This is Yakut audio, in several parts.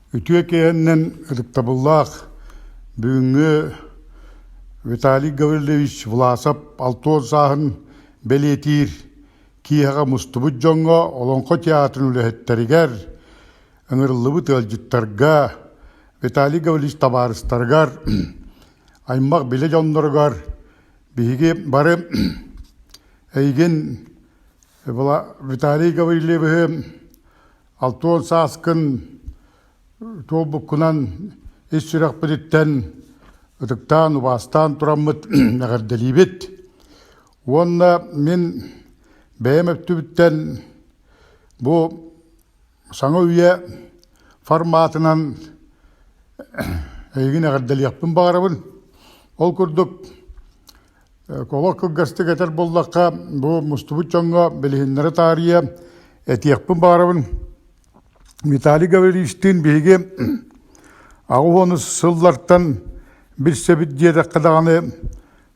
Үтүө киэһэннэн ытыктабыллаах бүгүҥҥү Виталий Гаврильевич Власов алтуон сааһын бэлиэтиир киэһэҕэ мустубут дьоҥҥо Олоҥхо театрын үлэһиттэригэр, ыҥырыллыбыт ыалдьыттарга, Виталий Гаврильевич табаарыстарыгар, аймах-билэ дьонноругар биһиги бары эйигин Виталий Гаврильевиһы 60 сааскын туолбуккунан ис сүрэхпититтэн ытыктаан, убаастаан тураммыт эҕэрдэлиибит. Уонна мин бэйэм өттүбүттэн бу саҥа үйэ форматынан эйигин эҕэрдэлиэхпин баҕарабын. Ол курдук Олох кылгастык этэр буоллахха, бу мустубут дьоҥҥо билиһиннэрэ таарыйа этиэхпин баҕарабын. Виталий Гаврильевичтыын биһиги 80 сыллартан билсэбит диэтэххэ даҕаны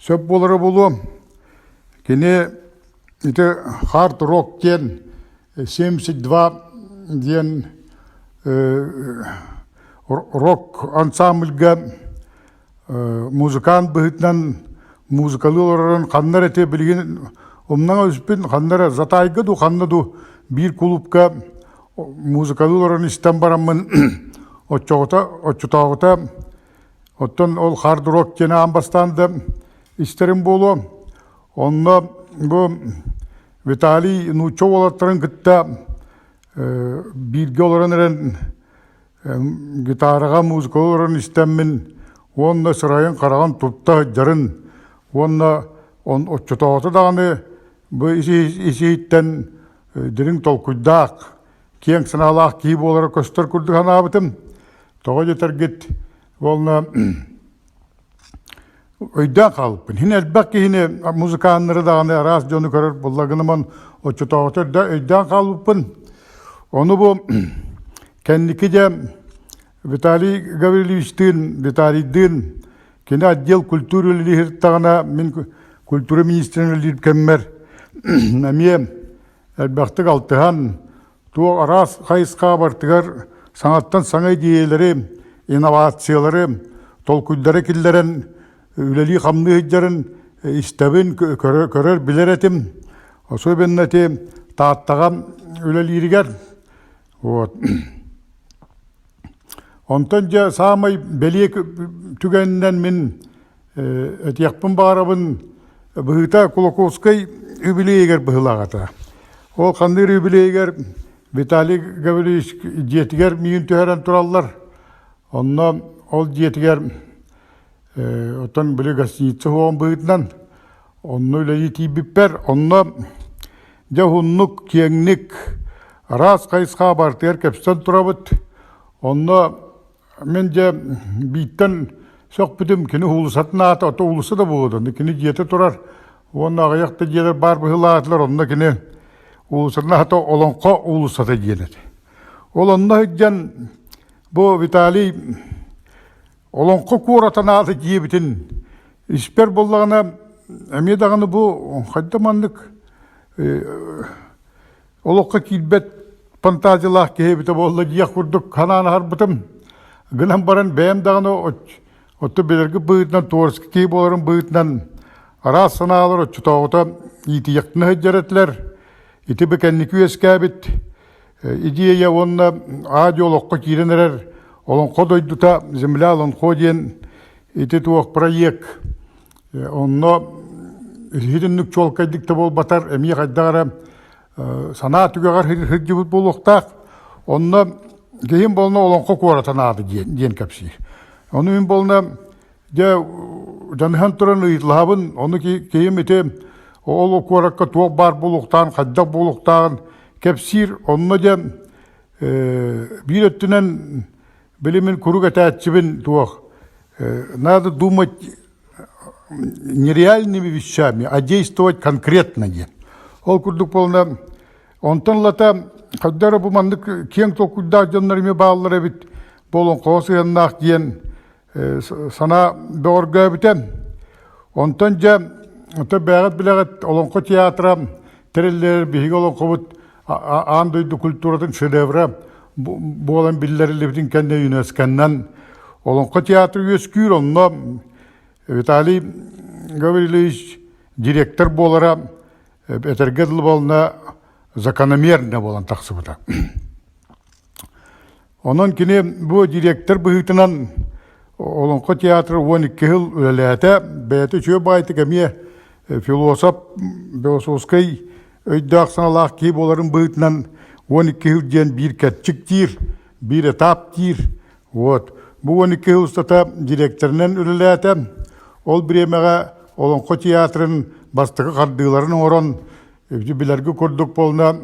сөп буолара буолуо. Кини ити хард рок диэн 72 диэн рок ансамбльга музыкант быһыытынан музыкалыы олорорун ханна эрэ ити билигин умнан өспүн ханна эрэ Затайга дуу ханна дуу биир кулуупка музыкалыы олорон истэн бараммын оччоҕута оччотооҕута оттон ол хард рок диэн аан бастаан да истэрим буолуо онно бу Виталий нуучча уолаттарын кытта бииргэ олорон эрэн гитараҕа музыка олорон истэммин уонна сырайын-хараҕын тутта сылдьарын уонна оччотооҕута даҕаны бу ис-иһиттэн дириҥ толкуйдаах, киэҥ санаалаах киһи буолара көстөр курдук санаабытым. Тоҕо диэтэргит уонна өйдөөн хаалбыппын. Син элбэх киһини, музыканнары даҕаны араас дьону көрөр буллагыныман оччотооҕута өйдөөн хаалбыппын. Ону бу кэнники дьэ Виталий Гаврильевичтыын, Виталийдыын кини отдел культуры үлэлиир мин культура министрин үлэлиир кэммэр эмиэ элбэхтик алтыһан туох араас хайысха барытыгар саҥаттан саҥа идиэйэлэри, инновациялары, толкуйдары киллэрэн үлэлии-хамныы сылдьарын истэбин, көрөр, билэр этим. Особенно ити Тааттаҕа үлэлииригэр. Вот. Онтон дьэ саамай бэлиэ түгэнинэн мин этиэхпин баҕарабын быһыыта Кулаковскай юбилейыгар быһыылаах Ол ханныыр юбилейыгар Виталий Гаврильевич дьиэтигэр миигин түһэрэн тураллар. Онно ол дьиэтигэр оттон били гостиница суоҕун быһыытынан онно үлэлии тиийбиппэр онно дьэ уһуннук, киэҥник араас хайысха барытыгар кэпсэтэн турабыт. Онно Мин дьэ бииртэн сөхпүтүм кини уулуссатын аата, ото уулусса да буолуо да, кини дьиэтэ турар уонна аҕыйах да дьиэлэр баар быһыылаатылар, онно кини уулуссатын аата Олоҥхо уулуссата диэн этэ. Ол онно сылдьан бу Виталий Олоҥхо куоратын аата диэбитин испэр буоллаҕына эмиэ даҕаны бу хайда маннык Олоххо киирбэт фантазиялаах киһи эбитэ буолла диэх курдук санаан аһарбытым. Гынан баран бэйэм даҕаны оттон билэрги быһыытынан творческий киһи буоларым быһыытынан араас санаалар оччотооҕута иитийэхтэнэ сылдьар этилэр. Ити бы кэнники үөскээбит идея уонна аадьы олоххо киирэн эрэр Олоҥхо дойдута Земля Олоҥхо диэн ити туох проект Онно итинник чуолкайдык да буолбатар, эмиэ хайдах эрэ санаа түгэҕэр сылдьыбыт буолуохтаах. Онно киһим буолна олоҥхо куората наада диэн, диэн кэпсиир. Ону мин буолна дьэ дьаныһан туран ыйыталаһабын, ону киһим ити ол куоракка туох баар буолуохтааҕын, хайдах буолуохтааҕын кэпсиир. Онно дьэ биир өттүнэн били мин куруук этээччибин туох надо думать нереальными вещами, а действовать конкретно диэн. Ол курдук буолна онтон ылата хайда эрэ бу маннык киэҥ толкуйдаах дьоннор эмиэ бааллар эбит бу олоҥхоҕо сыһыаннаах диэн санаа бөҕөргөөбүтэ. Онтон дьэ оттон бэйэҕит билэҕит Олоҥхо театра тэриллэр биһиги олоҥхобут аан дойду культуратын шедеврэ. буолан биллэриллибитин кэннэ ЮНЕСКО-нан Олоҥхо театр үөскүүр, онно Виталий Гаврильевич директор буолара этэргэ дылы буолна закономерно буолан тахсыбыта. Онон кини бу директор быһыытынан Олоҥхо театра 12 сыл үлэлээтэ. Бэйэтэ үчүгэй баайтык эмиэ философ, философскай өйдөөх-санаалаах киһи буоларын быһыытынан 12 сыл диэн биир кэрчик диир, биир этап диир. Вот. Бу 12 сыл устата директорынан үлэлээтэ. Ол бириэмэҕэ Олоҥхо театрын бастакы хардыыларын оҥорон, билэргэ курдук буолна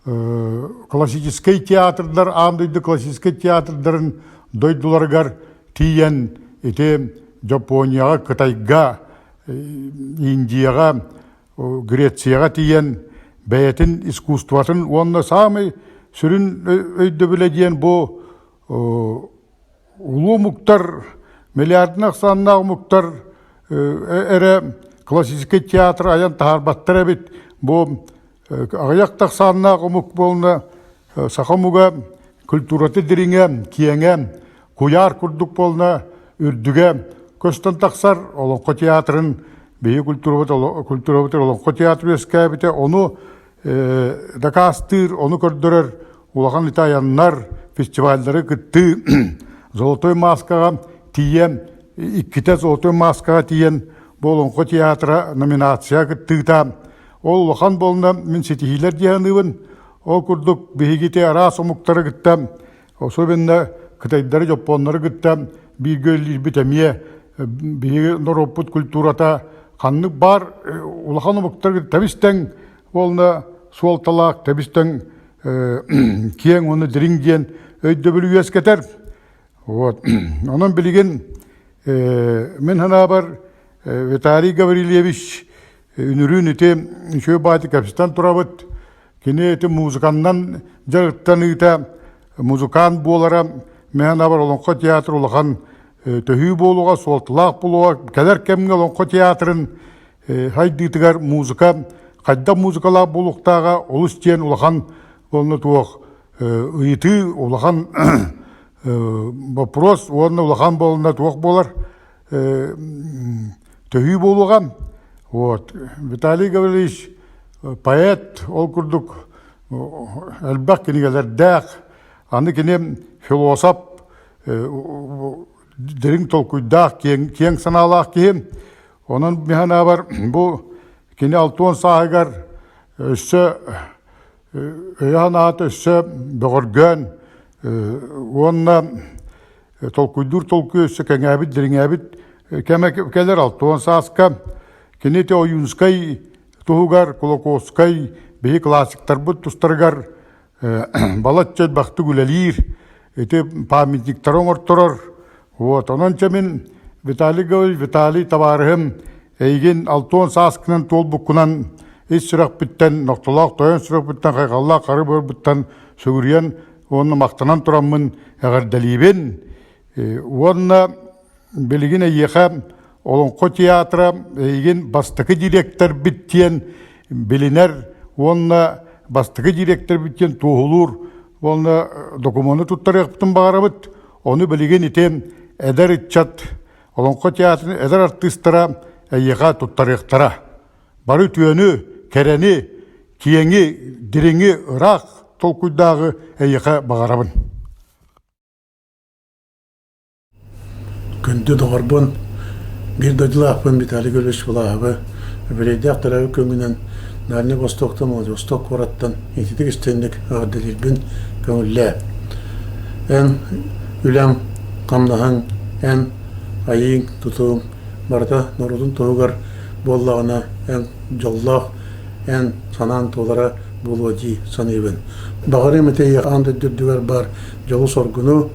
классическай театрдар аан дойду классическай театрдарын дойдуларыгар тиийэн ити Японияҕа, Кытайга, Индияҕа, Грецияҕа тиийэн бэйэтин искусствотын уонна саамай сүрүн өйдөбүлэ диэн бу улуу омуктар, миллиардынан ахсааннаах омуктар эрэ классическай театр айан таһаарбаттар эбит. Бу аҕыйах да ахсааннаах омук буолна саха омуга культурата дириҥэ, киэҥэ, куйаар курдук буолна үрдүгэ көстөн тахсар Олоҥхо театрын биһиги культурабыт культурабытыгар Олоҥхо театр үөскээбитэ ону дакаастыыр, ону көрдөрөр улахан итайаннар фестиваллары кыттыы Золотой маскаҕа тиийэн иккитэ Золотой маскаҕа тиийэн бу Олоҥхо театра номинация кыттыыта ол улахан буолна мин ситиһиилэр дии саныыбын. Ол курдук биһиги ити араас омуктары кытта особенно кытайдары, дьоппуоннары кытта бииргэ үлэлиирбит эмиэ биһиги норуоппут культурата ханнык баар улахан омуктар тэбис-тэҥ уонна суолталаах тэбис-тэҥ киэҥ уонна дириҥ диэн өйдөбүлү үөскэтэр. Вот. Онон билигин мин санаабар Виталий Гаврильевич үнүрүүн ити үчүгэй баайдык кэпсэтэн турабыт. Кини ити музыканнан дьарыктаныыта музыкант буолара мин санаабар Олоҥхо театр улахан төһүү буолуоҕа, суолталаах буолуоҕа. Кэлэр кэмҥэ Олоҥхо театрын сайдыытыгар музыка хайдах музыкалаах буолуохтааҕа олус диэн улахан уонна туох ыйытыы улахан вопрос уонна улахан буолна туох буолар төһүү буолуоҕа. Вот. Виталий Гаврильевич поэт, ол курдук элбэх кинигэлэрдээх, аны кини философ, дириҥ толкуйдаах, киэҥ, киэҥ санаалаах киһи. Онон мин санаабар бу кини 60 сааһыгар өссө өйө-санаата өссө бөҕөргөөн уонна толкуйдуур толкуй өссө кэҥээбит, дириҥээбит кэмэ кэлэр 60 сааска. Кини ити Ойуунскай туһугар, Кулаковскай биһи классиктарбыт тустарыгар балачча элбэхтик үлэлиир, ити памятниктары оҥорторор. Вот, онон чэ мин Виталий Гаврильевич, Виталий табаарыһым, эйигин 60 сааскынан туолбуккунан ис сүрэхпиттэн, нохтолоох тойон сүрэхпиттэн, хайҕаллаах хары буорбуттан сүгүрүйэн уонна махтанан тураммын эҕэрдэлиибин. Уонна билигин эйиэхэ Олоҥхо театра эйигин бастакы дириэктэрбит диэн билинэр уонна бастакы дириэктэрбит диэн туоһулуур уонна докумуону туттарыахпытын баҕарабыт. Ону билигин ити эдэр ыччат Олоҥхо театрын эдэр артыыстара эйиэхэ туттарыахтара. Бары үтүөнү, кэрэни, киэҥи, дириҥи, ыраах толкуйдааҕы эйиэхэ баҕарабын. Күндү доҕорбун, биир дойдулаахпын Виталий Гаврильевич Влаһовы үбүлүөйдээх төрөөбүт күҥҥүнэн Дальнай Востоктан Владивосток куораттан ититик истиҥник эҕэрдэлиирбин көҥүллээ. Эн үлэҥ, хамнаһыҥ, эн айыыҥ, тутууҥ барыта норуотун туһугар буоллаҕына, эн дьоллоох, эн санаан туолара буолуо дии саныыбын. Баҕарыам этэ эйиэхэ аан дойду үрдүгэр баар дьолу-соргуну,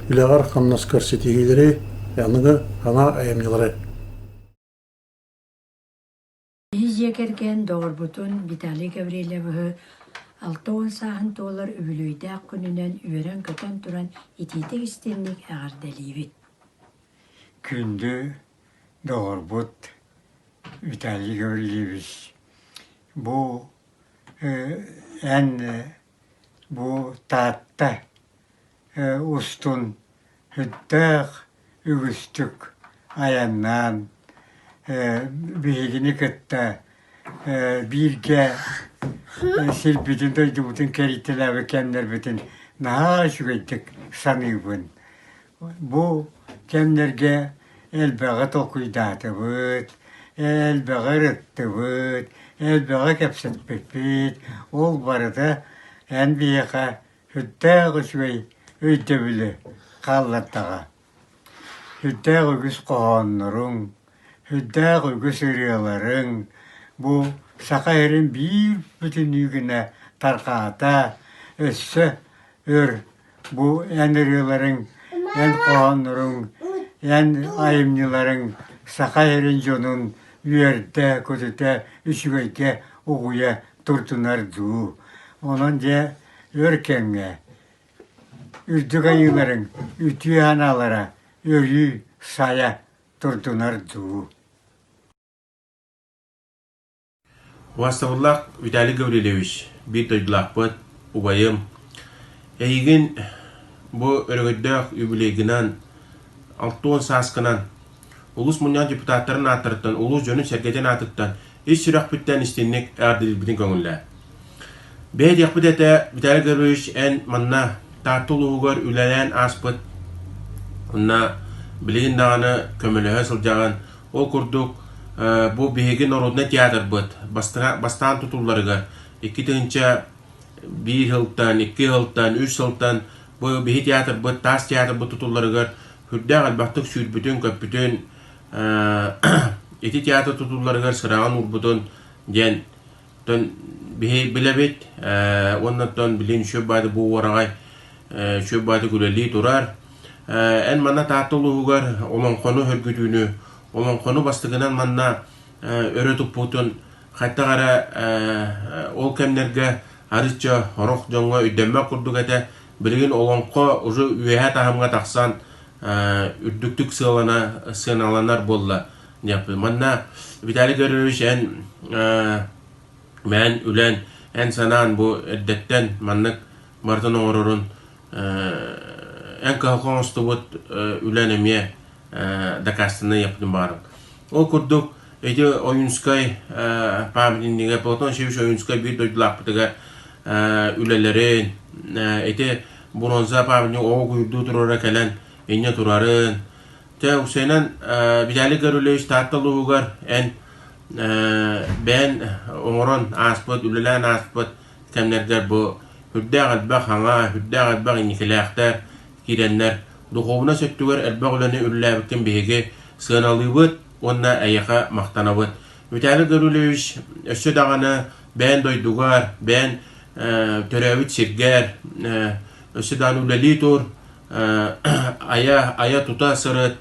үлэҕэр-хамнаскар ситиһиилэри, аныгы саҥа айымньылары. Биһи дьиэ кэргэн доҕорбутун Виталий Гаврильевиһы 60 сааһын туолар үбүлүөйдээх күнүнэн үөрэн-көтөн туран итиитик-истиҥник эҕэрдэлиибит. Күндү доҕорбут Виталий Гаврильевич, бу эн. Бу Таатта устун сүрдээх үгүстүк айаннаан биһигини кытта бииргэ сирбитин-дойдубутун кэрийтэлээбит кэмнэрбитин наһаа үчүгэйдик саныыбын. Бу кэмнэргэ элбэҕи толкуйдаатыбыт, элбэҕи ырыттыбыт, элбэҕи кэпсэппиппит. Ол барыта эн биһиэхэ сүрдээх үчүгэй өйдөбүлү хааллардаҕа. Сүрдээх үгүс хоһоонноруҥ, сүрдээх үгүс ырыаларыҥ бу Саха сирин биир бүтүннүү гына тарҕаата, өссө өр бу эн ырыаларыҥ, эн хоһоонноруҥ, эн айымньыларыҥ Саха сирин дьонун үөрдэ-көтүтэ, үчүгэйгэ угуйа турдунар дуу. Онон дьэ өр кэмҥэ үрдүк айыыларыҥ үтүө санаалара өрүү сайа турдунар дуу. Убаастабыллаах Виталий Гаврильевич, биир дойдулаахпыт, убайым, эйигин бу өрөгөйдөөх юбилейгынан, 60 сааскынан улуус мунньаҕын депутаттарын ааттарыттан, улуус дьонун-сэргэтин аатыттан ис сүрэхпиттэн истинник эҕэрдэлиирбитин көҥүллээ. Бэйэ диэхпит этэ, Виталий Гаврильевич, эн манна Таатта улууһугар үлэлээн ааспыт, онно билигин даҕаны көмөлөһө сылдьаҕын. Ол курдук, бу биһиги народнай театрбыт бастаан тутулларыгар 2001 сылтан, 2 сылтан, 3 сылтан бу биһи театрбыт, таас театрбыт тутулларыгар сүрдээх элбэхтик сүүрбүтүн-көппүтүн, ити театр тутулларыгар сыраҕын уурбутун диэн Оттон биһи билэбит уонна оттон билин үчүгэй баайда бу уораҕай үчүгэй баайдык үлэлии турар. Эн манна Таатта улууһугар олоҥхону сөргүтүүнү, олоҥхону бастакынан манна өрө туппутун хайдах эрэ ол кэмнэргэ арычча сорох дьоҥҥо өйдөммөт курдук этэ. Билигин олоҥхо уже үөһэ таһымҥа тахсан үрдүктүк сыалана сыаналанар буолла. Манна Виталий Гаврильевич эн мээн үлэн, эн санаан бу эрдэттэн маннык барытын оҥорорун эн кыһалҕа оҥостубут үлэн эмиэ дакаастанан яппытын баҕарабын. Ол курдук ити Ойуунскай памятнига Платон Васильевич Ойуунскай биир дойдулаахпытыгар үлэлэрин, ити бронза памятник оҕо куйурдуу турара кэлэн инньэ турарын, Чэ, Усенан, Виталий Гаврильевич Таатта улууһугар эн бэйэн оҥорон ааспыт, үлэлээн ааспыт кэмнэргэр бу сүрдээх элбэх хаҥа, сүрдээх элбэх инникилээхтэр киирэннэр духуобунас өттүгэр элбэх үлэни үлэлээбиккин биһиги сыаналыыбыт уонна эйиэхэ махтанабыт. Виталий Гаврильевич өссө даҕаны бэйэн дойдугар, бэйэн төрөөбүт сиргэр өссө даҕаны үлэлии тур, айа, айа тута сырыт,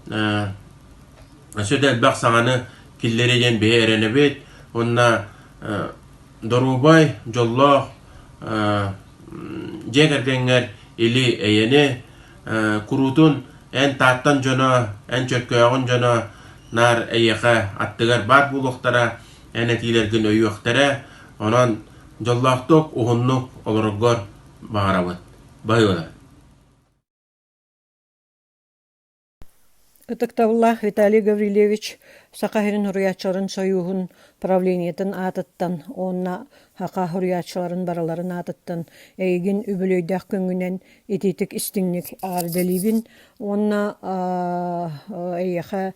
өссө да элбэх саҥаны киллэриэ диэн биһи эрэнэбит. Уонна доруобай, дьоллоох дьиэ кэргэҥҥэр или-эйэни, куруутун эн Тааттан дьоно, эн Чөркөөҕүн дьоно наар эйиэхэ аттыгар баар буолуохтара, эн этиилэргин өйүөхтэрэ. Онон дьоллоохтук, уһуннук олороргор баҕарабыт. Баһыыла. Ытыктабыллаах Виталий Гаврильевич Саха сирин суруйааччыларын сойууһун правлениетын аатыттан уонна саха суруйааччыларын барыларын аатыттан эйигин үбүлүөйдээх күҥҥүнэн итиитик истиҥник эҕэрдэлиибин уонна эйиэхэ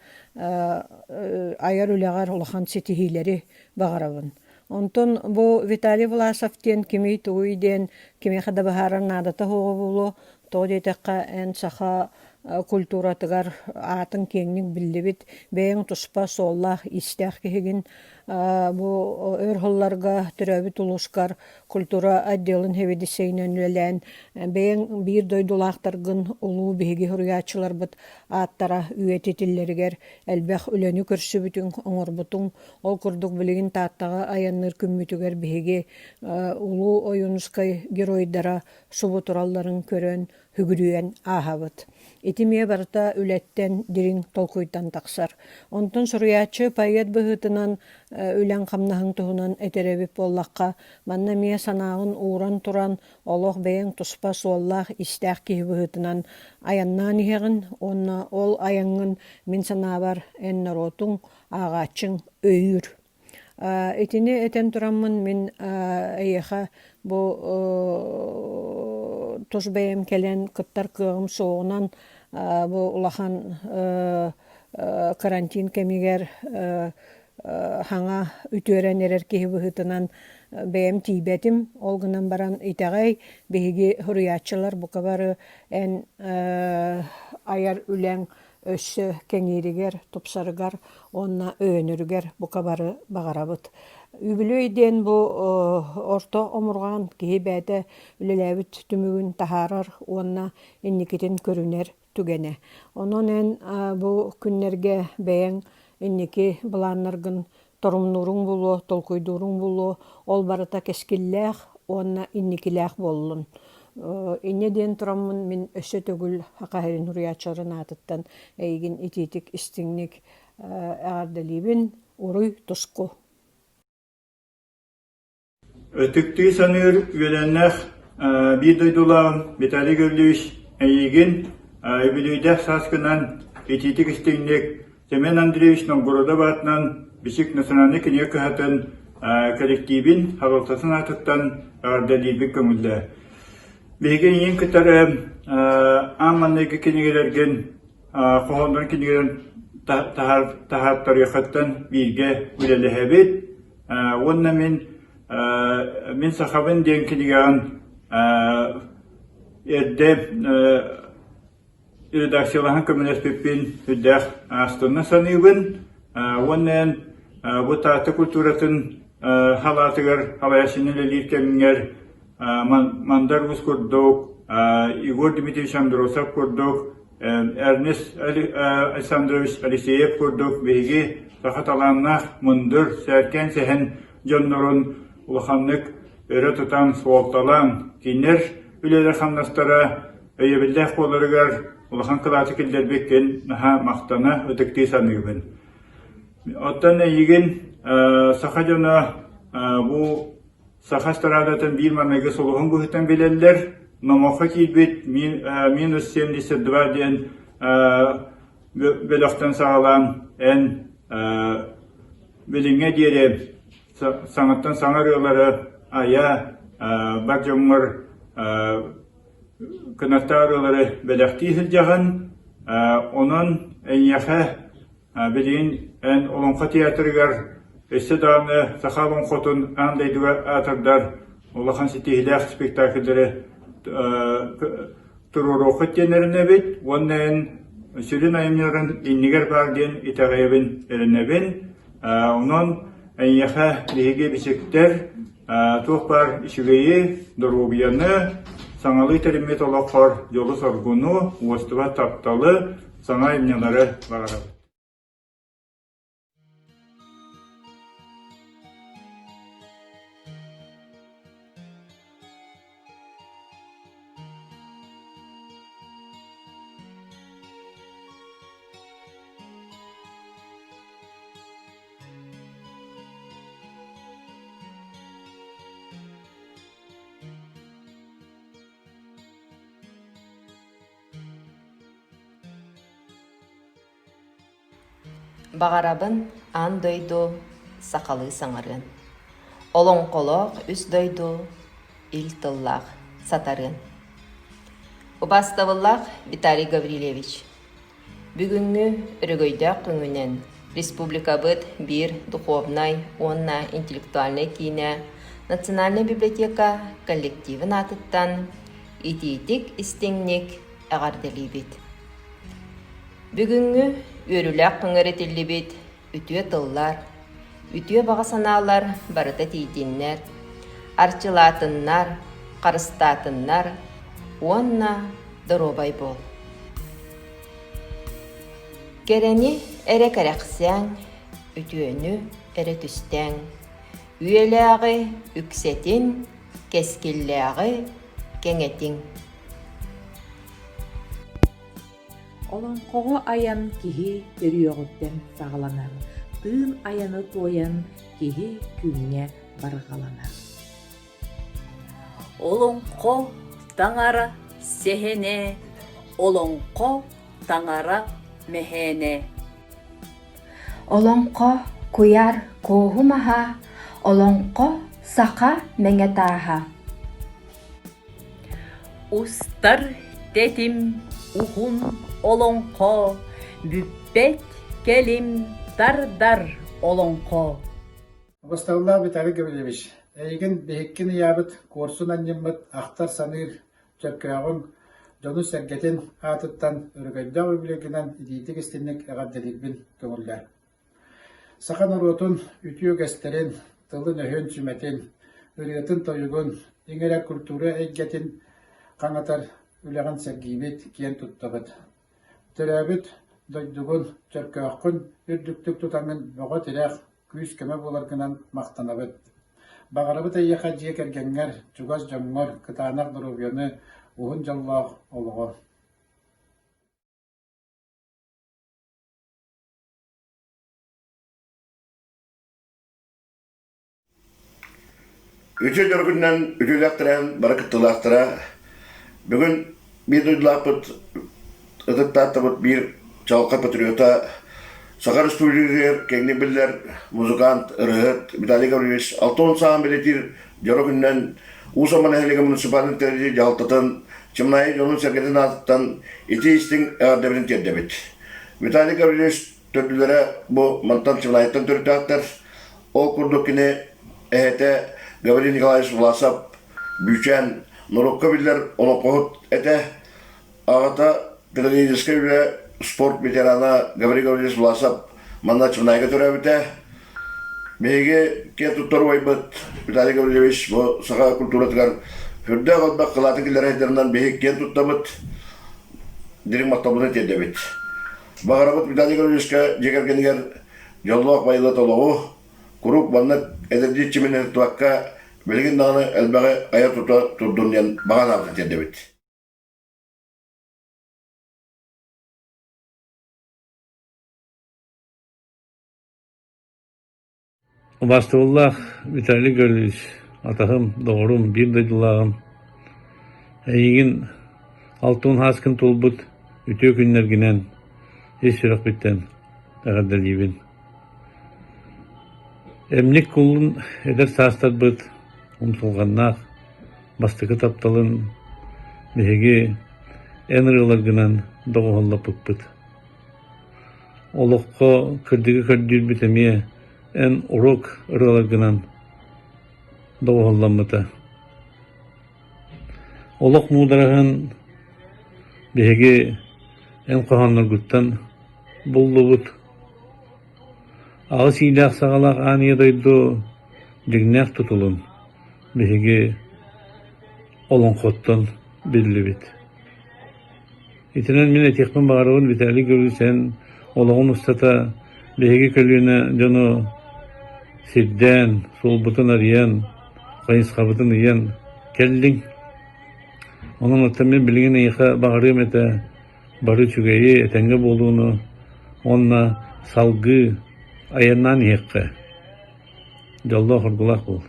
айар үлэҕэр улахан ситиһиилэри баҕарабын. Онтон бу Виталий Власов диэн кимий-тугуй диэн кимиэхэ да быһаарар наадата суоҕа буолуо. Тоҕо диэтэххэ, эн саха культуратыгар аатыҥ киэҥник биллибит, бэйэҥ туспа суоллаах-иистээх киһигин. Бу өр сылларга төрөөбүт улуускар культура отделын сэбиэдиссэйинэн үлэлээн, бэйэҥ биир дойдулаахтаргын улуу биһиги суруйааччыларбыт ааттара үйэтитиллэригэр элбэх үлэни көрсүбүтүҥ, оҥорбутуҥ. Ол курдук билигин Тааттаҕа айанныыр күммүтүгэр биһиги улуу Ойуунускай геройдара субу туралларын көрөн, сүгүрүйэн ааһабыт. Ити эмиэ барыта үлэттэн, дириҥ толкуйтан тахсар. Онтон суруйааччы поэт быһыытынан үлэҥ-хамнаһыҥ туһунан этэр эбит буоллахха, манна эмиэ санааҕын ууран туран, олох бэйэҥ туспа суоллаах-иистээх киһи быһыытынан айаннаан иһэҕин уонна ол айаҥҥын, мин санаабар, эн норуотуҥ, ааҕааччыҥ өйүүр. Итини этэн тураммын мин эйиэхэ бу тус бэйэм кэлэн кыттар кыаҕым суоҕунан бу улахан карантин кэмигэр хаҥа үтүөрэн эрэр киһи быһыытынан бэйэм тиийбэтим. Ол гынан баран итэҕэй, биһиги суруйааччылар бука бары эн айар үлэҥ өссө кэҥииригэр, тупсарыгар уонна өйөнөрүгэр бука бары баҕарабыт. Үбүлүөй диэн бу орто омурҕан киһи бэйэтэ үлэлээбит түмүгүн таһаарар уонна инникитин көрүнэр түгэнэ. Онон эн бу күннэргэ бэйэҥ инники былааннаргын торумнууруҥ буолуо, толкуйдууруҥ буолуо, ол барыта кэскиллээх уонна инникилээх буоллун. Инньэ диэн тураммын мин өссө төгүл Саха сирин суруйааччыларын аатыттан эйигин итиитик истиҥник эҕэрдэлиибин. Уруй туску! Ытыктыы саныыр үөлээннээх биир дойдулааҕым Виталий Гаврильевич эйиигин үбүлүөйдээх сааскынан итиитик-истиҥник Семен Андреевич Новгородов аатынан Бичик национальнай кинигэ кыһатын кэлэктиибин салалтатын аатыттан эҕэрдэлиирбит көҥүллээ. Биһиги эйигин кытары аан маҥнайгы кинигэлэргин хоһооннорун кинигэлэрин таһаартарыаххыттан бииргэ үлэлэһэбит. Уонна мин Мин сахабын диэн кинигэҕин эрдэ редакциялаһан көмөлөспүппүн үрдээх астына саныыбын. Уонна эн бу Таатта культуратын халаатыгар халайааччыны үлэлиир кэмҥэр Мандар Уус курдук, Егор Дмитриевич Андросов курдук Эрнест Александрович Алексеев курдук биһиги саха талааннаах мындыр, сээркээн сэһэн дьоннорун улаханнык өрө тутан, суолталаан, кинилэр үлэлэр-хамнастара өйөбүллээх буоларыгар улахан кылааты киллэрбиккин наһаа махтана, ытыктыы саныыбын. Оттон эйигин саха дьоно бу Саха эстрадатын биир маҥнайгы сулуһун быһыытынан билэллэр. Номоххо киирбит минус 72 диэн бөлөхтөн саҕалаан эн билиҥҥэ диэри саҥаттан саҥа ырыалары айа, бар дьоҥҥор кынаттаах ырыалары бэлэхтии сылдьаҕын. Онон эйиэхэ Билигин эн Олоҥхо театрыгар өссө даҕаны саха олоҥхотун аан дойдуга аатырдар улахан ситиһиилээх спектакльдары туруоруоххут диэн эрэнэбит уонна эн сүрүн айымньыларын иннигэр баар диэн итэҕэйэбин, эрэнэбин. Онон эйиэхэ биһиги бичиктэр туох баар үчүгэйи, доруобуйаны, саҥалыы тэриммит олоххор дьолу-соргуну, уостубат тапталы, саҥа айымньылары баҕарабыт. Баҕарабын аан дойду сахалыы саҥарыан, олоҥхолоох үс дойду ил тыллаах сатарыан. Убаастабыллаах Виталий Гаврильевич, бүгүҥҥү өрөгөйдөөх күҥүнэн республикабыт биир духовнай уонна интеллектуальнай киинэ Национальнай библиотека коллективын аатыттан итиитик-истиҥник эҕэрдэлиибит. Бүгүҥҥү үөрүүлээх күҥҥэр этиллибит үтүө тыллар, үтүө баҕа санаалар барыта тиийдиннэр, арчылаатыннар, харыстаатыннар уонна доруобай буол. Кэрэни эрэ кэрэхсээҥ, үтүөнү эрэ түстээҥ, үйэлээҕи үксэтин, кэскиллээҕи кэҥэтиҥ. Олоҥхоҕо айан киһи төрүөҕүттэн саҕаланар, тыын айаны туойан киһи күҥҥэ барҕаланар. Олоҥхо таҥара сэһэнэ, олоҥхо таҥара мэһээнэ. Олоҥхо куйаар куоһу маһа, олоҥхо саха мэҥэ тааһа. Устар тэтим уһун олоҥхо, бүппэт кэлим тардар олоҥхо. Убастабыллаах Виталий Гаврильевич, эйигин биһиккин ыйаабыт, куорсун анньыммыт ахтар-саныыр Чөркөөҕүҥ дьонун-сэргэтин аатыттан өрөгөйдөөх үбүлүөйгүнэн итиитик-истиҥник эҕэрдэлиирбин көҥүллээ. Саха норуотун үтүө үгэстэрин, тылын-өһүн сүмэтин, ырыатын-тойугун, иҥэрэр культура эйгэтин хаҥатар үлэҕин сэргиибит, киэн туттабыт. Төрөөбүт дойдугун, Чөркөөххүн үрдүктүк тутаҥҥын бөҕө тирэх, күүс-көмө буоларгынан махтанабыт. Баҕарабыт эйиэхэ дьиэ кэргэҥҥэр, чугас дьоҥҥор кытаанах доруобуйаны, уһун дьоллоох олоҕу. Үтүө дьоро күнүнэн үтүөлээх тэрээһин бары кыттыылаахтара бүгүн биир дойдулаахпыт ытык Тааттабыт биир чаҕылхай патриота Саха Республикатыгар киэҥник биллэр музыкант, ырыаһыт Виталий Гаврильевич 60 сааһын бэлиэтиир дьоро күнүнэн Уус Амма нэһилиэгин муниципальнай тэрилтэ дьаһалтатын Чымнаайы дьонун-сэргэтин аатыттан итии-истиҥ эҕэрдэбитин тиэрдэбит. Виталий Гаврильевич төрдүлэрэ бу мантан Чымнаайыттан төрүттээхтэр. Ол курдук кини эһэтэ Гаврил Николаевич Власов Бүүчээн норуокка биллэр олоҥхоһут этэ. Аҕата педагогическай үлэ спорт ветерана Гаврил Гаврильевич Власов манна Чымнаайга төрөөбүтэ. Биһиги киэн туттар убайбыт Виталий Гаврильевич бу саха культуратыгар сүрдээх элбэх кылаатын киллэрэ биһиги киэн туттабыт, дириҥ махталбытын тиэрдэбит. Баҕарабыт Виталий Гаврильевичка дьиэ кэргэнигэр дьоллоох байылыат олоҕу, куруук маннык эдэрдии чимин ыһыктыбакка, билигин даҕаны элбэҕи айа-тута турдун диэн баҕа санаабытын тиэрдэбит. Убаастабыллаах Виталий Гаврильевич, атаһым, доҕорум, биир дойдулааҕым, эйигин алтын хааскын туолбут үтүө күннэргинэн ис сүрэхпиттэн эҕэрдэлиибин. Эмньик кулун эдэр саастарбыт умсулҕаннаах бастакы тапталын биһиги эн ырыаларгынан доҕуһуоллаппыппыт. Олоххо кырдьыгы көрдүүрбүт эмиэ эн уруок ырыаларгынан доҕуһуолламмыта. Олох муудараһын биһиги эн хоһоонноргуттан буллубут. Аҕыс иилээх-саҕалаах аан ийэ дойду дьиҥнээх тутулун биһиги олоҥхоттон биллибит. Итинэн мин этиэхпин баҕарабын Виталий Гаврильевич эн олоҕун устата биһиги көлүөнэ дьону сирдээн, суолбутун арыйан, хайысхабытын ыйан кэллиҥ. Онон оттон мин билигин эйиэхэ баҕарыам этэ бары үчүгэйи, этэҥҥэ буолууну уонна салгыы айаннаан иһиэххэ. Дьоллоох-оргулаах буол,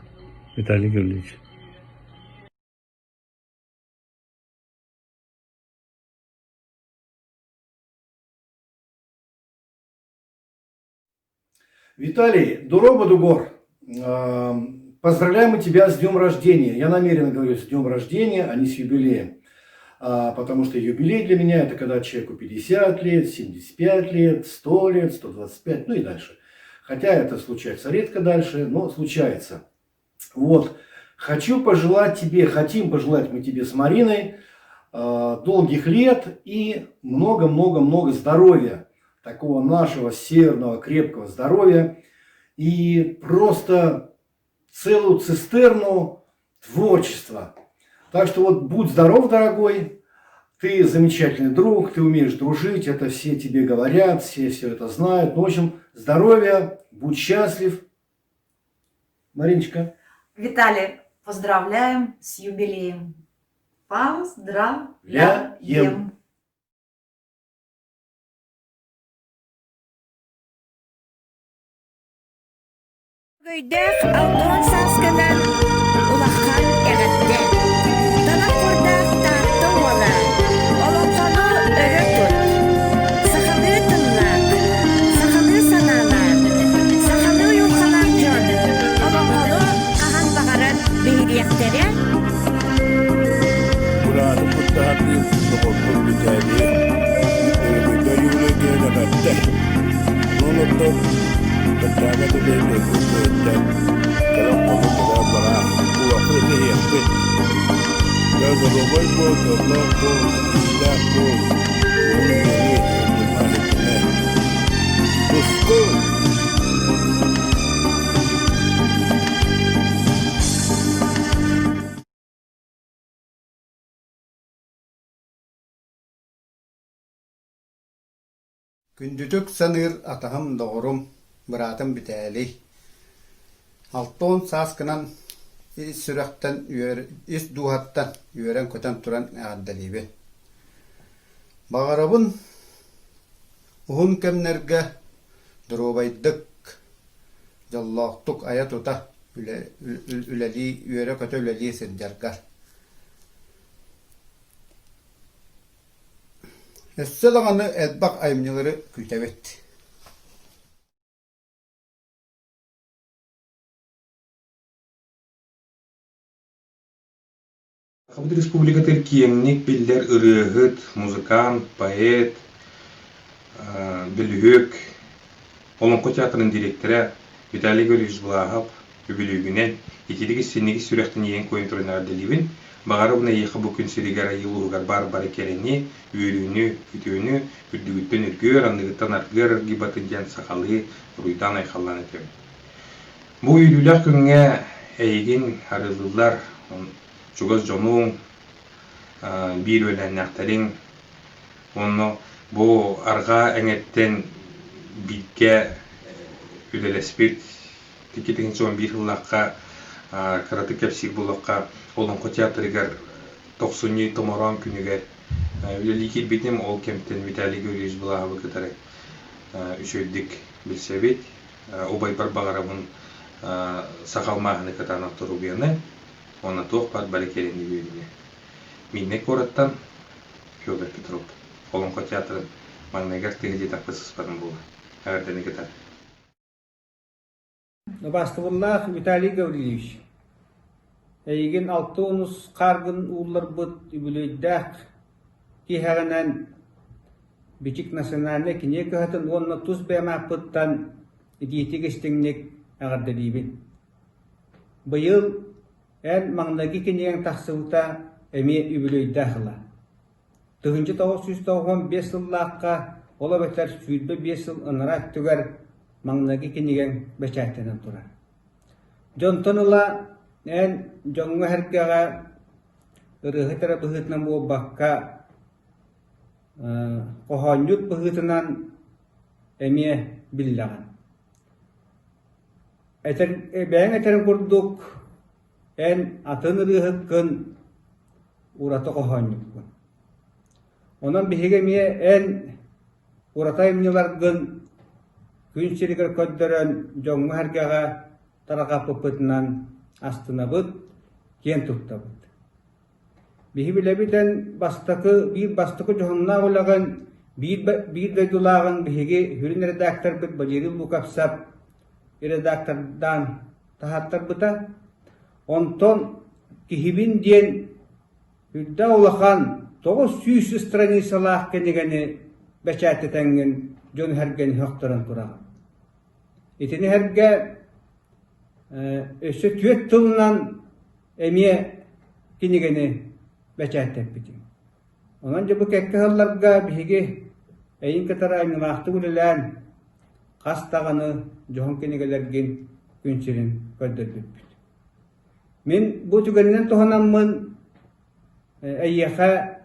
Виталий Гаврильевич. Виталий, Дороба Дугор, поздравляем мы тебя с днем рождения. Я намеренно говорю с днем рождения, а не с юбилеем. Потому что юбилей для меня это когда человеку 50 лет, 75 лет, 100 лет, 125, ну и дальше. Хотя это случается редко дальше, но случается. Вот. Хочу пожелать тебе, хотим пожелать мы тебе с Мариной долгих лет и много-много-много здоровья. Такого нашего северного крепкого здоровья. И просто целую цистерну творчества. Так что вот будь здоров, дорогой, ты замечательный друг, ты умеешь дружить, это все тебе говорят, все все это знают. Ну, в общем, здоровья, будь счастлив. Мариночка. Виталий, поздравляем с юбилеем. Поздравляем. Өйдөөх алтан саасканан улахан эҕэрдэ! Талах курдаах Таатта уола, олоҥхону өрө тут! Сахалыы тыллаах, сахалыы санаалаах, сахалыы уйулҕалаах дьон олоҥхону хаһан баҕарар биһириэхтэрэ. Быраатын куттаһардыы доҕорбут Битээлийи Өрөгөйдөй Юрийга эҕэрдэ! Онон Баччааҥҥа диэри дойдум бэйэттэн кэлэн хонук кэлэн бараах, улахан итиһиэхпит. Дьэ, доруобай буол, дьоллоох буол, ситиһиилээх буол, уһун үйэни, ыалдьыма, иһитимэ. Туску! Күндүтүк саныыр атаһым, доҕорум, быраатым Битээлий, 60 сааскынан ис сүрэхтэн ис дууһаттан үөрэн-көтөн туран эҕэрдэлиибин. Баҕарабын уһун кэмнэргэ доруобайдык, дьоллоохтук айа-тута үлэлии, үөрэ-көтө үлэлии сылдьаргар. Өссө даҕаны элбэх айымньылары күүтэбит. Сахабыт Республикатыгар киэҥник биллэр ырыаһыт, музыкант, поэт, бөлүһүөк, Олоҥхо театрын дириэктэрэ Виталий Григорьевич Влахов үбүлүөйгүнэн итирик-истинник сүрэхтэн иэйэн-куойан туран эҕэрдэлиибин. Баҕарабын эйиэхэ бу күн сиригэр айыы улууһугар баар бары кэрэни, үөрүүнү, үтүөнү, үрдүгүттэн үргүөр, анныгыттан аргыар аргыйбатын диэн сахалыы уруйдаан-айхаллаан этэбин. Бу үөрүүлээх күҥҥэ эйигин арыаллыыллар чугас дьонуҥ, биир үөлээннээхтэриҥ уонна бу арҕаа эҥэртэн бииргэ үлэлэспит 2011 сыллаахха кыратык кэпсиир буоллахха Олоҥхо театрыгар тохсунньу томороон күнүгэр үлэлии киирбитим. Ол кэмтэн Виталий Григорьевич Былааһабы кытары үчүгэйдик билсэбит. Убайбар баҕарабын саха алмааһыны кытаанах доруобуйаны уонна туох баар бары кэрэни үөрүүнү. Мииннэй куораттан Федор Петров Олоҥхо театрын маҥнайгы артыыһа диэтэхпит сыспатым буолуо. Эҕэрдэни кытары. Убаастабыллаах Виталий Гаврильевич, эйигин 60 хааргын уулларбыт үбүлүөйдээх киэһэҕинэн Бичик национальнай кинигэ кыһатын уонна тус бэйэм ааппыттан итиитик-истиҥник эҕэрдэлиибин. Быйыл эн маҥнайгы кинигэҥ тахсыбыта эмиэ үбүлүөйдээх ыла. 1995 сыллаахха, ол эбэтэр 25 сыл анараа өттүгэр маҥнайгы кинигэҥ бэчээттэнэн турар. Дьонтон ыла эн дьоҥҥо-сэргэҕэ ырыаһыт эрэ быһыытынан буолбакка, хоһоонньут быһыытынан эмиэ биллэҕин. Этэр, бэйэҥ этэрин курдук, эн атын ырыаһыккын, ураты хоһоонньуккун. Онон биһиги эмиэ эн ураты айымньыларгын күн сиригэр көрдөрөн дьоҥҥо-сэргэҕэ тарҕаппыппытынан астынабыт, киэн туттабыт. Биһи билэбит эн бастакы, биир бастакы дьоһуннаах үлэҕин, биир, биир дойдулааҕын биһиги сүрүн редакторбыт Валерий Луковцев редактордаан таһааттарбыта. Онтон киһибин диэн үрдэ улахан 900 страницалаах кинигэни бэчээттэтэҥҥин дьон-сэргэни сөхтөрөн тураҕын. Итини сэргэ өссө түөрт тылынан эмиэ кинигэни бэчээттэппитим. Онон дьэ бу кэккэ сылларга биһиги эйин кытары айымньылаахтык үлэлээн, хас даҕаны дьоһун кинигэлэргин күн сирин көрдөрбүппүт. Мин бу түгэнинэн туһанаммын эйиэхэ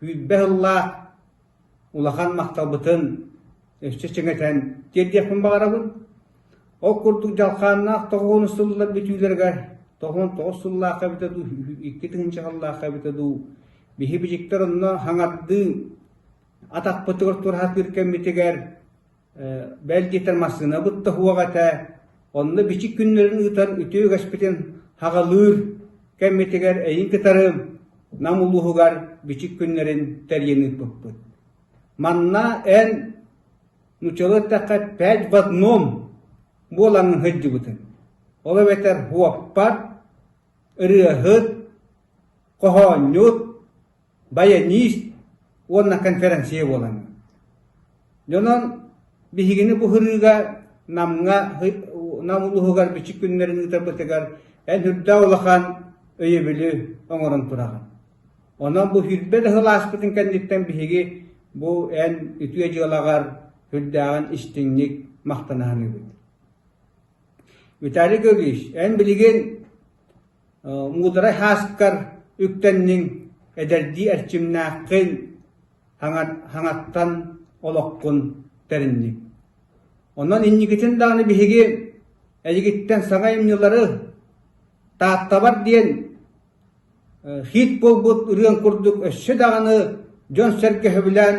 20 сыллаах улахан махталбытын өссө чиҥэтэн тиэрдиэхпин баҕарабын. Ол курдук дьалхааннаах тоҕуону сыллар бүтүүлэригэр 99 сыллаахха эбитэ дуу, 2000 сыллаахха эбитэ дуу, биһи бичиктэр онно хаҥардыы атахпытыгар тураһатыыр кэммитигэр бэл диэтэр массыынабыт да суох этэ. Онно бичик күннэрин ыытан үтүө үгэспитин хаҕалыыр кэммитигэр эйин кытары Нам улууһугар бичик күннэрин тэрийэн ыыппыппыт. Манна эн нууччалыы эттэххэ пять в одном буолаҥҥын сылдьыбытыҥ. Ол эбэтэр уоппар, ырыаһыт, хоһоонньут, баянист уонна конференция буолаҥҥын. Дьонон биһигини бу һырыыга Намҥа Нам улууһугар бичик күннэрин ыытарбытыгар эн үрдээх улахан өйөбүлү оҥорон тураҕын. Онон бу сүүрбэ да сыл ааспытын кэнниттэн биһиги бу эн үтүө дьыалаҕар сүрдээҕин истиҥник махтана саныыбыт. Виталий Георгиевич, эн билигин муударай хааскар үктэнниҥ, эдэрдии эрчимнээххин, хаҥаттан олоххун тэринниҥ. Онон инникитин даҕаны биһиги эйигиттэн саҥа айымньылары Тааттабар диэн хит буолбут ырыаҥ курдук өссө даҕаны дьон-сэргэ сөбүлээн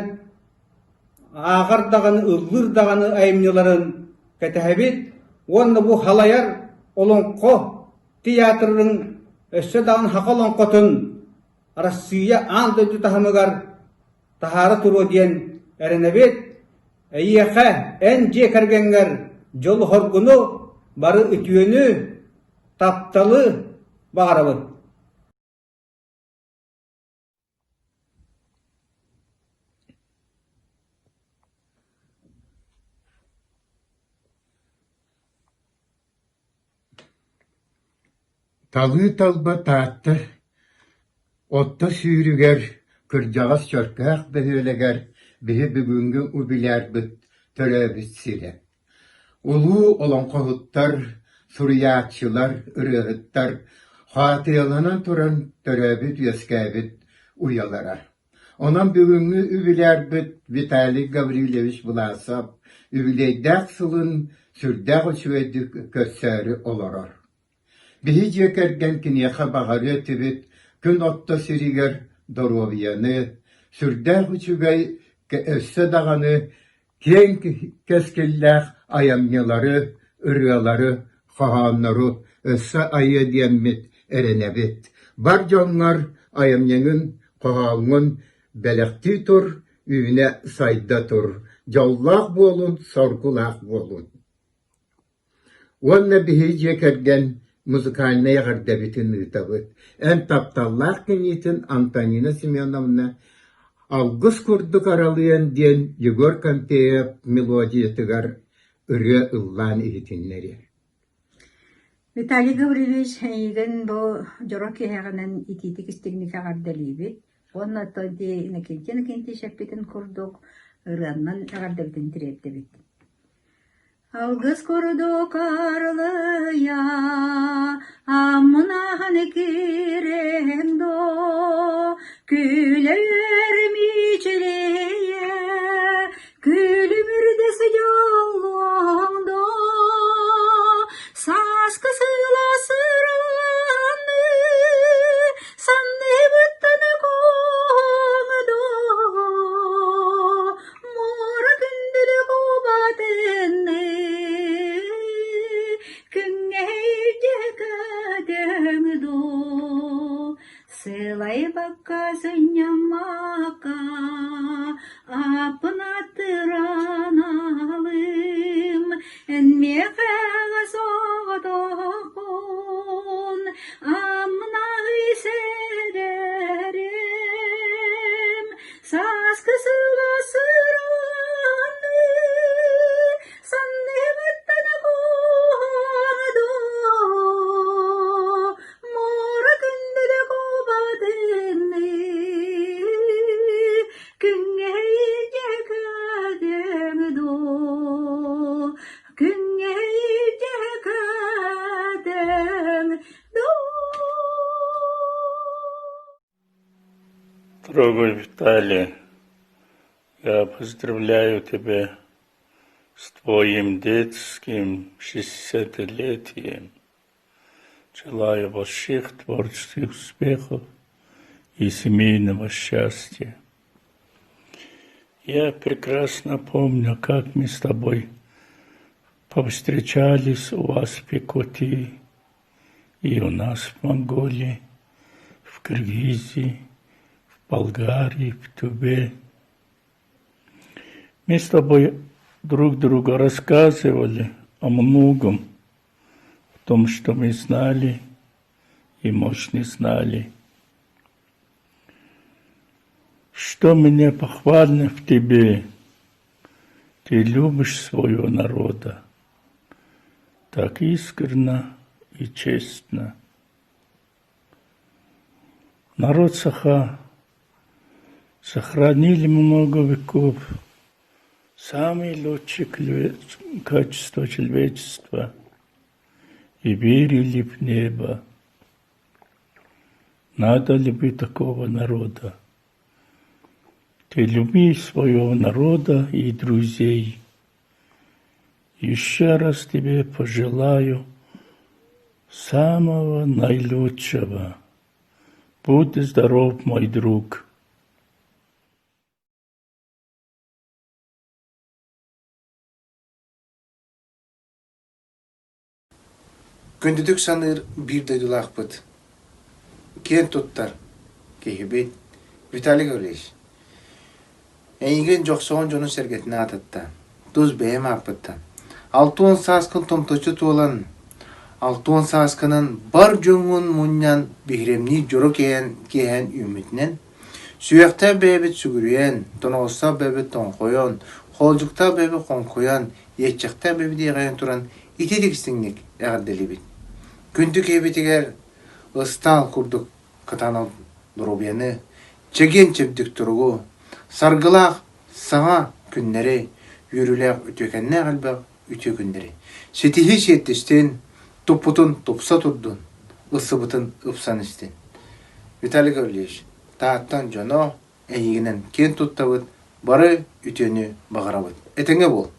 ааҕар даҕаны, ыллыыр даҕаны айымньыларын кэтэһэбит уонна бу халайар олоҥхо театрын өссө даҕаны саха олоҥхотун Арассыыйа аан дойду таһымыгар таһаара туруо диэн эрэнэбит. Эйиэхэ, эн дьиэ кэргэҥҥэр дьолу-соргуну, бары үтүөнү, тапталы баҕарабыт. Талыы-талба Таатта Отто сүүрүгэр, кырдьаҕас Чөркөөх бөһүөлэгэр биһи бүгүҥҥү юбилярбыт төрөөбүт сирэ. Улуу олоҥхоһуттар, суруйааччылар, ырыаһыттар хаатыйаланан туран төрөөбүт-үөскээбит уйалара. Онон бүгүҥҥү юбилярбыт Виталий Гаврильевич Власов үбүлүөйдээх сылын сүрдээх үчүгэйдик көрсөөрү олорор. Биһи дьиэ кэргэн киниэхэ баҕарыа этибит күн орто сиригэр доруобуйаны, сүрдээх үчүгэй, өссө даҕаны киэҥ кэскиллээх айымньылары, ырыалары, хоһооннору өссө айыа диэммит эрэнэбит. Бар дьоҥҥор айымньыгын, хоһооҥҥун бэлэхтии тур, үүнэ-сайда тур, дьоллоох буолун, соргулаах буолун. Уонна биһиги дьиэ кэргэн музыкальнай эҕэрдэбитин ыытабыт. Эн тапталлаах киниитин Антонина Семеновна «Алгыс курдук аралыйан» диэн Егор Контеев мелодиятыгар ырыа ыллаан иһитиннэриэ. Виталий Гаврильевич, эйигин бу дьоро киэһэҕинэн итиитик истиҥник эҕэрдэлиибит уонна оттон ити Иннокентий Иннокентьевич эппитин курдук ырыаннан эҕэрдэбитин тириэрдэбит. Алгыс курдук арылыйа, аммынаһын киирэн доо, күлэр мичилийэ, күлүмүрдэс дьоллоҥ доо, сааскы сыла сыраланыы, санныбыттан куоҥ доо, Муора күндүлү кубатынныы, күҥҥэ илдьэ көтөҥ дуу, сылайбакка сынньаммакка, аппын аттыран аалым, эн миэхэ соҕотоххун, амнаһый сэрэрим, Сааскы сыла сыраныы, санныбыттан куордо, муора күндүлэ кубатыныы, күҥҥэ илдьэ көтөҥ дуу, күҥҥэ илдьэ көтөҥ дуу. Дорогой Виталий, я поздравляю тебя с твоим детским шестидесятилетием. Желаю больших творческих успехов и семейного счастья. Я прекрасно помню, как мы с тобой Повстречались у вас в Якутии и у нас в Монголии, в Киргизии, в Болгарии, в Тюбе. Мы с тобой друг другу рассказывали о многом, о том, что мы знали и, может, не знали. Что мне похвально в тебе, ты любишь своего народа так искренно и честно. Народ Саха сохранили много веков самые лучшие качества человечества и верили в небо. Надо любить такого народа. Ты люби своего народа и друзей. Еще раз тебе пожелаю самого наилучшего. Будь здоров, мой друг. Күндүтүк саныыр биир дойдулаахпыт, киэн туттар киһибит Виталий Гаврильевич, эйигин Дьохсоҕон дьонун-сэргэтин аатыттан, тус бэйэм ааппыттан, 60 сааскын томточчу туолан, 60 сааскынан бар дьоҥҥун мунньан биһирэмниир дьоро киэһэн үүммүтүнэн, сүһүөхтээх бэйэбит сүгүрүйэн, тоноҕостоох бэйэбит тоҥхойон, хоолдьуктаах бэйэбит хоҥкуйан, иэччэхтээх бэйэбит иэҕэйэн туран итиитик истиҥник эҕэрдэлиибит. Күндү киһибитигэр ыстаал курдук кытаанах доруобуйаны, чэгиэн-чэбдик туругу, саргылаах саҥа күннэри, үөрүүлээх үтүөкэннээх элбэх үтүө күннэри ситиһии сиэттистин, туппутун тупса турдун, ылсыбытын ыпсан истин. Виталий Гаврильевич, Тааттан дьоно, эйигинэн киэн туттабыт, бары үтүөнү баҕарабыт. Этэҥҥэ буол!